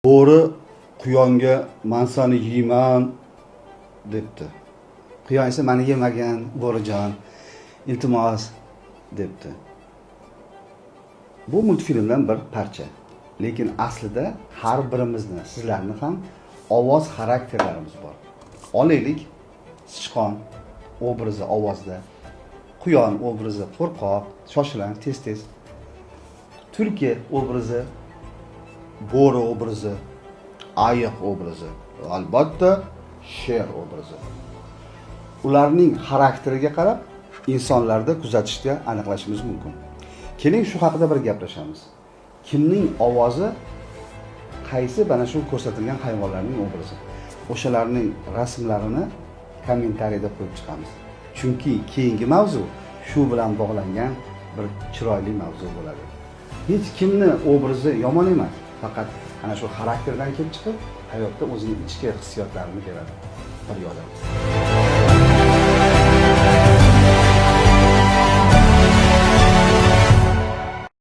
Bo'ri quyonga "Man seni yeyman", debdi. Quyon esa "Mani yemagan, bo'rijon, iltimos", debdi. Bu multfilmdan bir parcha. Lekin aslida har birimizni, sizlarni ham ovoz xarakterlarimiz bor. Olaylik, sichqon obrazi ovozda, quyon obrazi qo'rqoq, shoshilanch, tez-tez. Tulki obrazi, bo'ri obrazi, ayiq obrazi, albatta sher obrazi. Ularning xarakteriga qarab insonlarda kuzatishga aniqlashimiz mumkin. Keling, shu haqida bir gaplashamiz. Kimning ovozi qaysi mana shu ko'rsatilgan hayvonlarning obrazi? O'shalarning rasmlarini kommentariyada qo'yib chiqamiz. Chunki keyingi mavzu shu bilan bog'langan bir chiroyli mavzu bo'ladi. Hech kimni obrazi yomon emas, faqat ana shu xarakterdan kelib chiqib, hayotda o'zini ichki hissiyotlarini beradi. Bir yodamiz.